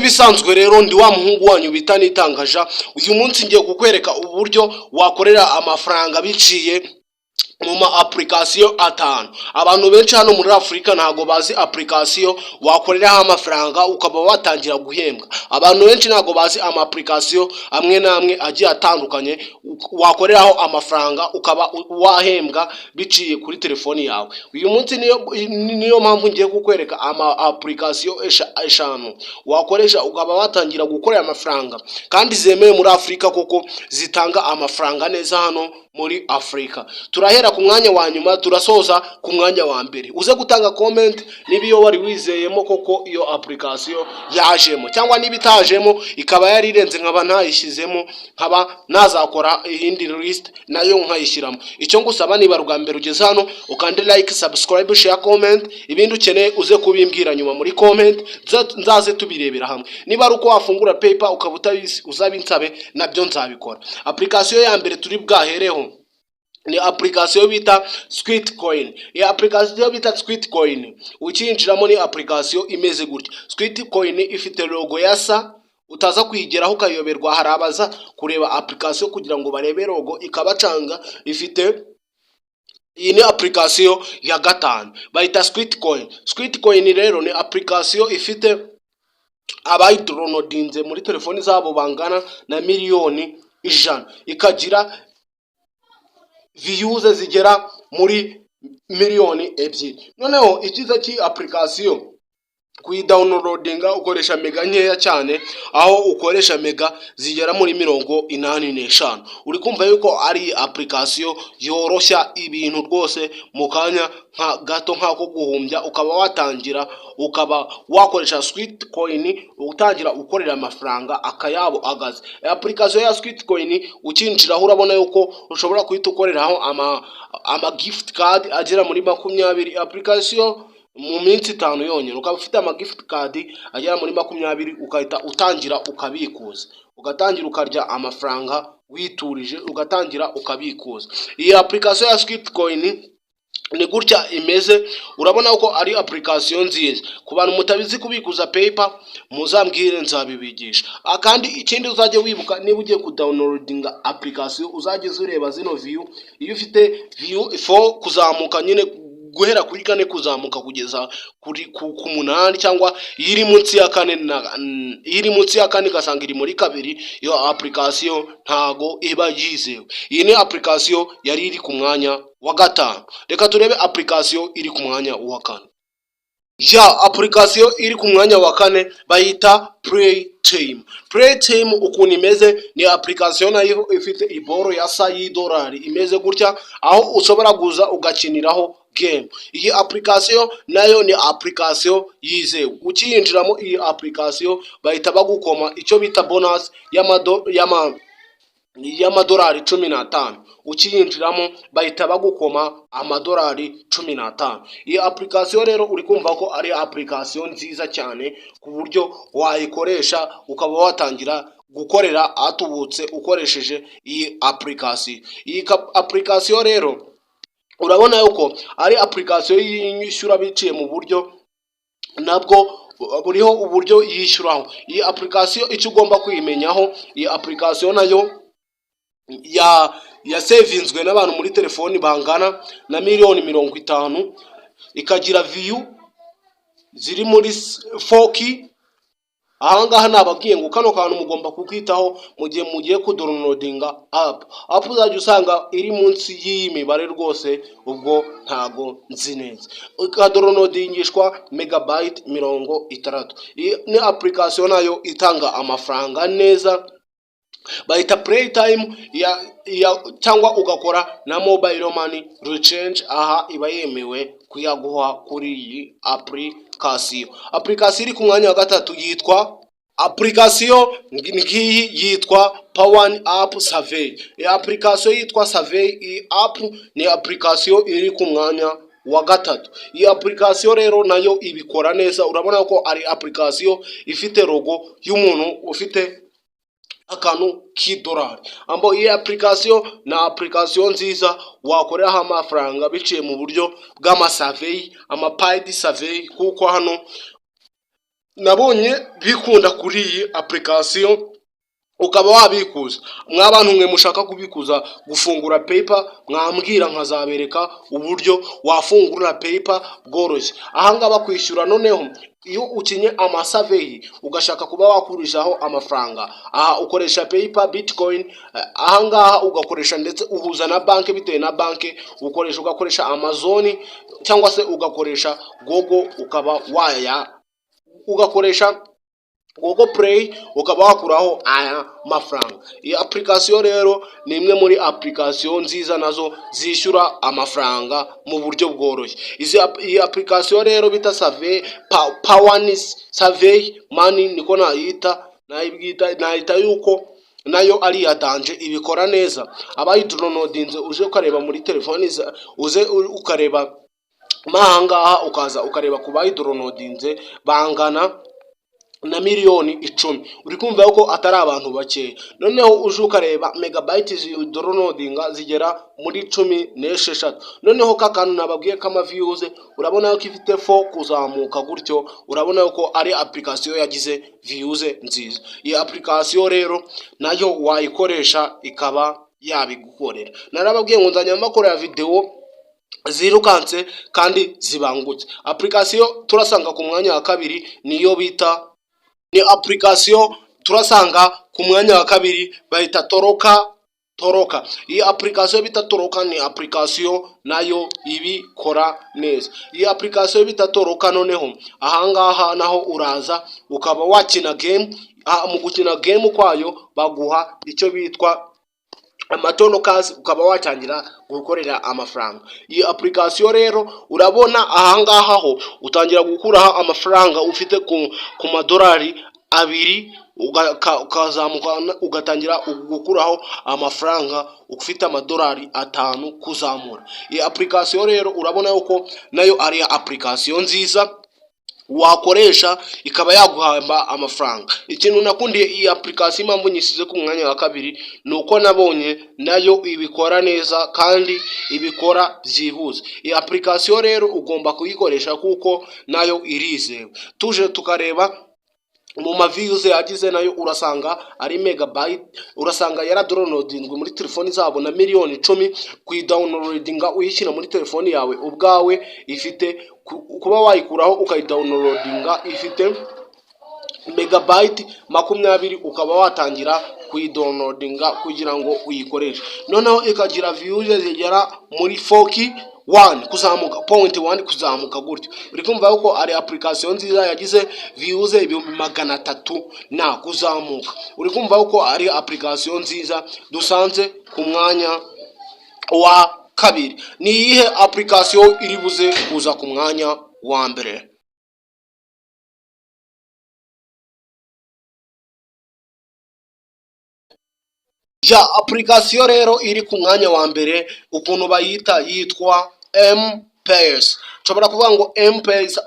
Nk'ibisanzwe rero, ndi wa muhungu wanyu bita Nitangaja. Uyu munsi ngiye kukwereka uburyo wakorera amafaranga biciye mu ma application atanu. Abantu benshi hano muri Afurika ntabwo bazi application wakoreraho amafaranga ukaba watangira guhembwa. Abantu benshi ntabwo bazi ama application amwe n'amwe agiye atandukanye wakoreraho amafaranga ukaba wahembwa biciye kuri telefoni yawe. Uyu munsi niyo mpamvu ngiye kukwereka ama application 5 wakoresha ukaba watangira gukorera amafaranga, kandi zemewe muri Afurika, kuko zitanga amafaranga neza hano muri Afurika. Turahera ku mwanya wa nyuma, turasoza ku mwanya wa mbere. Uze gutanga comment niba iyo wari wizeyemo koko iyo application yajemo, cyangwa niba itajemo ikaba yari irenze nkaba ntayishyizemo, nkaba nazakora iyindi list nayo nkayishyiramo. Icyo ngusaba, niba rwa mbere ugeze hano, ukande like, subscribe, share, comment. Ibindi ukeneye uze kubimbwira nyuma muri comment, nzaze tubirebera hamwe. Niba ari uko wafungura PayPal ukaba utabizi, uzabinsabe, nabyo nzabikora. Application ya mbere turi bwahereho ni application bita Sweat Coin. Iyi application bita Sweat Coin, ukinjiramo ni application imeze gutya. Sweat Coin ifite logo ya sa utaza kuyigeraho ukayoberwa. Hari abaza kureba application kugira ngo barebe logo ikabacanga. Ifite iyi ni application ya gatanu, bayita Sweat Coin. Sweat Coin rero ni application ifite abayidownloadinze muri telefoni zabo bangana na 100,000,000, ikagira views zigera muri 2 miliyoni. Noneho icyiza cy'iyi application, kuyidownloadinga ukoresha mega nkeya cyane, aho ukoresha mega zigera muri 85. Uri kumva yuko ari application yoroshya ibintu rwose, mu kanya nka gato nk'ako guhumbya ukaba watangira, ukaba wakoresha Sweat Coin, utangira ukorera amafaranga akayabo agaze. Application ya Sweat Coin ukinjiraho urabona yuko ushobora guhita ukoreraho ama gift card agera muri 20. Application mu minsi 5 yonyine ukaba ufite ama gift card agera muri 20, ugahita utangira ukabikuza, ugatangira ukarya amafaranga witurije, ugatangira ukabikuza. Iyi application ya Sweat Coin ni gutya imeze. Urabona ko ari application nziza. Ku bantu mutabizi kubikuza PayPal, muzambwire nzabibigisha. Kandi ikindi uzajya wibuka, niba ugiye kudownloadinga application, uzajye ureba zino view. Iyo ufite view 4 kuzamuka nyine, guhera kuri 4 kuzamuka kugeza kuri ku 8, cyangwa iyo iri munsi ya 4 na iyo iri munsi ya 4 ugasanga iri muri 2, iyo application ntago iba yizewe. Iyi ni application yari iri ku mwanya wa gatanu. Reka turebe application iri ku mwanya wa kane. Ya application iri ku mwanya wa kane bayita Playtime. Playtime ukuntu imeze, ni application nayo ifite iboro ya sa y'idolari imeze gutya, aho ushobora kuza ugakiniraho game. Iyi application nayo ni application yizewe. Ukiyinjiramo iyi application bahita bagukoma icyo bita bonus y'amadolari 15. Ukiyinjiramo bahita bagukoma amadolari 15. Iyi application rero uri kumva ko ari application nziza cyane, ku buryo wayikoresha ukaba watangira gukorera atubutse ukoresheje iyi application. Iyi application rero urabona yuko ari application yishyura biciye mu buryo nabwo buriho uburyo yishyuraho. Iyi application icyo ugomba kuyimenyaho, iyi application nayo yasevinzwe n'abantu muri telefoni bangana na 50,000,000, ikagira view ziri muri 4K. Ahangaha nababwiye ngo kano kantu mugomba kukitaho mu gihe mugiye kudownloadinga app. App uzajya usanga iri munsi y'iyi mibare rwose, ubwo ntago nzi neza. Ikadownloadingishwa megabyte 60. Iyi ni application nayo itanga amafaranga neza, bayita Playtime ya, cyangwa ugakora na mobile money recharge. Aha iba yemewe kuyaguha kuri iyi application. Application iri ku mwanya wa gatatu yitwa application ngiyi, yitwa Power App Survey. Iyi application yitwa Survey. Iyi app ni application iri ku mwanya wa gatatu. Iyi application rero nayo ibikora neza. Urabona ko ari application ifite logo y'umuntu ufite akantu k'idolari ambo. Iyi application ni application nziza wakoreraho amafaranga biciye mu buryo bw'ama survey, ama paid survey, kuko hano Nabonye bikunda kuri iyi application, ukaba wabikuza. Mwabantu mwe mushaka kubikuza, gufungura PayPal, mwambwira nkazabereka uburyo wafungura PayPal bworoshye. Ahangaha kwishyura, noneho iyo ukinye ama survey ugashaka kuba wakurishaho amafaranga, aha ukoresha PayPal, Bitcoin, ahangaha ugakoresha ndetse uhuza na banki, bitewe na banki ukoresha, ugakoresha Amazon cyangwa se ugakoresha Google, ukaba waya ugakoresha Google Play, ukaba wakuraho aya mafaranga. Iyi application rero ni imwe muri application nziza nazo zishyura amafaranga mu buryo bworoshye. Iyi application rero bita Survey Pawanis Survey Money, niko nayita, nayibwita, nayita yuko nayo ari iya danger, ibikora neza. Abayidownloadinze, uje ukareba muri telefoni, uze ukareba ahangaha, ukaza ukareba ku bayidownloadinze bangana na miliyoni 10. Uri kumva ko atari abantu bakeya. Noneho uje ukareba megabytes zidownloadinga zigera muri 16. Noneho ka kantu nababwiye k'ama views, urabona ko ifite four kuzamuka gutyo, urabona ko ari application yagize views nziza. Iyi application rero nayo wayikoresha ikaba yabigukorera. Narababwiye ngo nzajya mbakorera video zirukanse kandi zibangutse. Application turasanga ku mwanya wa kabiri niyo bita, ni application turasanga ku mwanya wa kabiri bahita Toloka. Toloka, iyi application bita Toloka ni application nayo ibikora neza. Iyi application bita Toloka, noneho ahangaha naho uraza ukaba wakina game. Mu gukina game kwayo baguha icyo bitwa amatonokazi, ukaba watangira gukorera amafaranga. Iyi application rero, urabona ahangaha ho utangira gukuraho amafaranga ufite ku madolari 2, ukazamuka ugatangira gukuraho amafaranga ufite amadolari 5 kuzamura. Iyi application rero urabona yuko nayo ari application nziza wakoresha ikaba yaguhamba amafaranga. Ikintu nakundiye iyi application, impamvu nyisize ku mwanya wa kabiri, ni uko nabonye nayo ibikora neza kandi ibikora byihuse. Iyi application rero ugomba kuyikoresha kuko nayo irizewe. Tuje tukareba mu ma views yagize, nayo urasanga ari megabyte, urasanga yaradownloadinzwe muri telefoni zabo na miliyoni 10. Kuyidownloadinga uyishyira muri telefoni yawe ubwawe, ifite kuba wayikuraho ukayidownloadinga, ifite megabyte 20, ukaba watangira kuyidownloadinga kugira ngo uyikoreshe. Noneho ikagira views zigera muri forty one kuzamuka, point one kuzamuka gutyo. Uri kumva ko ari application nziza yagize views 300,000 na kuzamuka. Uri kumva ko ari application nziza dusanze ku mwanya wa kabiri. Ni iyihe application iri buze kuza ku mwanya wa mbere? Ya application rero iri ku mwanya wa mbere, ukuntu bayita, yitwa M-Pesa. Nshobora kuvuga ngo M-Pesa,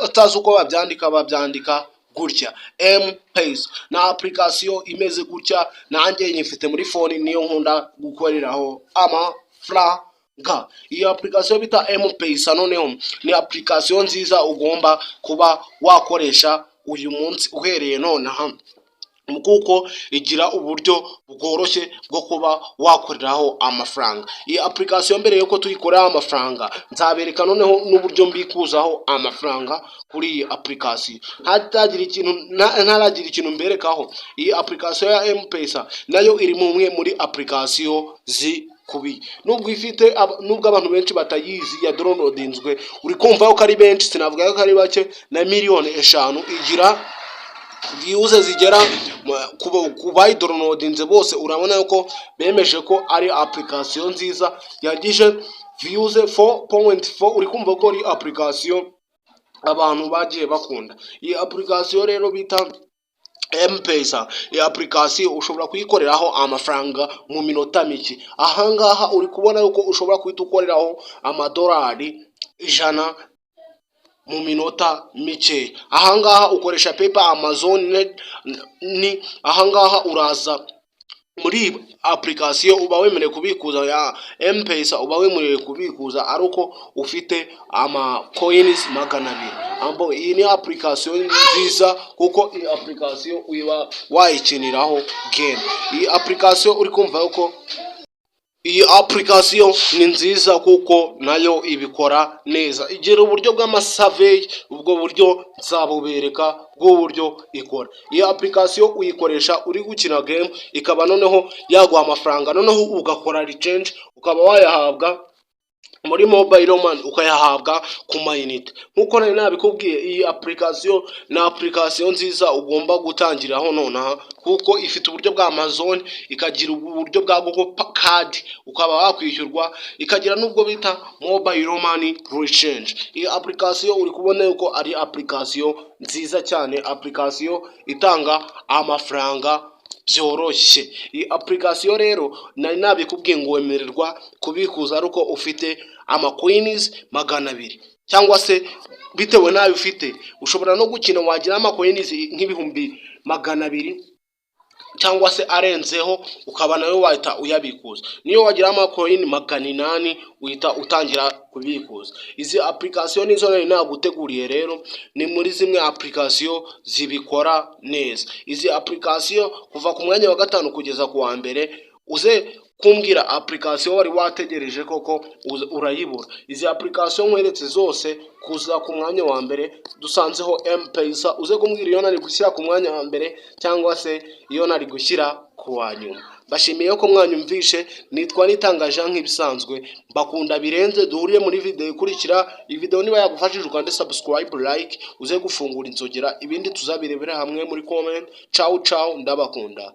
utazi uko babyandika, babyandika gutya, M-Pesa. Ni application imeze gutya, nanjye nyifite muri phone, niyo nkunda gukoreraho amafaranga. Iyo application bita M-Pesa noneho ni application nziza ugomba kuba wakoresha uyu munsi uhereye nonaha, kuko igira uburyo bworoshye bwo kuba wakoreraho amafaranga. Iyi application, mbere yuko tuyikoreraho amafaranga, nzabereka noneho n'uburyo mbikuzaho amafaranga kuri iyi application. Hatagira ikintu, ntaragira ikintu mberekaho, iyi application ya M-Pesa nayo iri mu mwe muri application zikubiye, nubwo ifite nubwo abantu benshi batayizi. Ya downloadinzwe, uri kumva ko ari benshi, sinavuga ko ari bake, na miliyoni 5. Igira views zigera ku bayidownloadinze bose. Urabona ko bemeje ko ari application nziza yagije views 4.4. Uri kumva ko ari application abantu bagiye bakunda. Iyi application rero bita M-Pesa, iyi application ushobora kuyikoreraho amafaranga mu minota mike. Ahangaha uri kubona yuko ushobora guhita ukoreraho amadolari 100 mu minota mikeya. Ahangaha ukoresha PayPal, Amazon. Ni ahangaha uraza Muri application uba wemerewe kubikuza ya M-Pesa, uba wemerewe kubikuza ari uko ufite ama coins 200. Ambo iyi ni application nziza, kuko iyi application uba wayikiniraho game. Iyi application uri kumva yuko iyi application ni nziza, kuko nayo ibikora neza, igira uburyo bw'ama survey. Ubwo buryo nzabubereka bw'uburyo ikora. Iyi application uyikoresha uri gukina game, ikaba noneho yaguha amafaranga, noneho ugakora recharge, ukaba wayahabwa muri mobile money, ukayahabwa ku mayinite nk'uko nari nabikubwiye. Iyi application ni application nziza ugomba gutangiraho nonaha, kuko ifite uburyo bwa Amazon, ikagira uburyo bwa Google Card ukaba wakwishyurwa, ikagira n'ubwo bita mobile money recharge. Iyi application uri kubona yuko ari application nziza cyane, application itanga amafaranga byoroshye. Iyi application rero nari nabikubwiye ngo wemererwa kubikuza ari uko ufite ama coins 200, cyangwa se bitewe n'ayo ufite. Ushobora no gukina wagira ama coins nk'200,000 cyangwa se arenzeho, ukaba nawe wahita uyabikuza. Niyo wagira ama coin 800, uhita utangira kubikuza. Izi application nizo nari naguteguriye. Rero ni muri zimwe application zibikora neza. Izi application kuva ku mwanya wa gatanu kugeza ku wa mbere, uze kumbwira application wari wategereje koko urayibura. Izi application nkweretse zose, kuza ku mwanya wa mbere dusanzeho M-Pesa. Uze kumbwira iyo nari gushyira ku mwanya wa mbere cyangwa se iyo nari gushyira ku wa nyuma. Bashimiye ko mwanyumvishe. Nitwa Nitanga Jean nk'ibisanzwe, mbakunda birenze. Duhuriye muri video ikurikira. Iyi video niba yagufashije, ukande subscribe, like, uze gufungura inzogera, ibindi tuzabirebera hamwe muri comment. Ciao ciao, ndabakunda.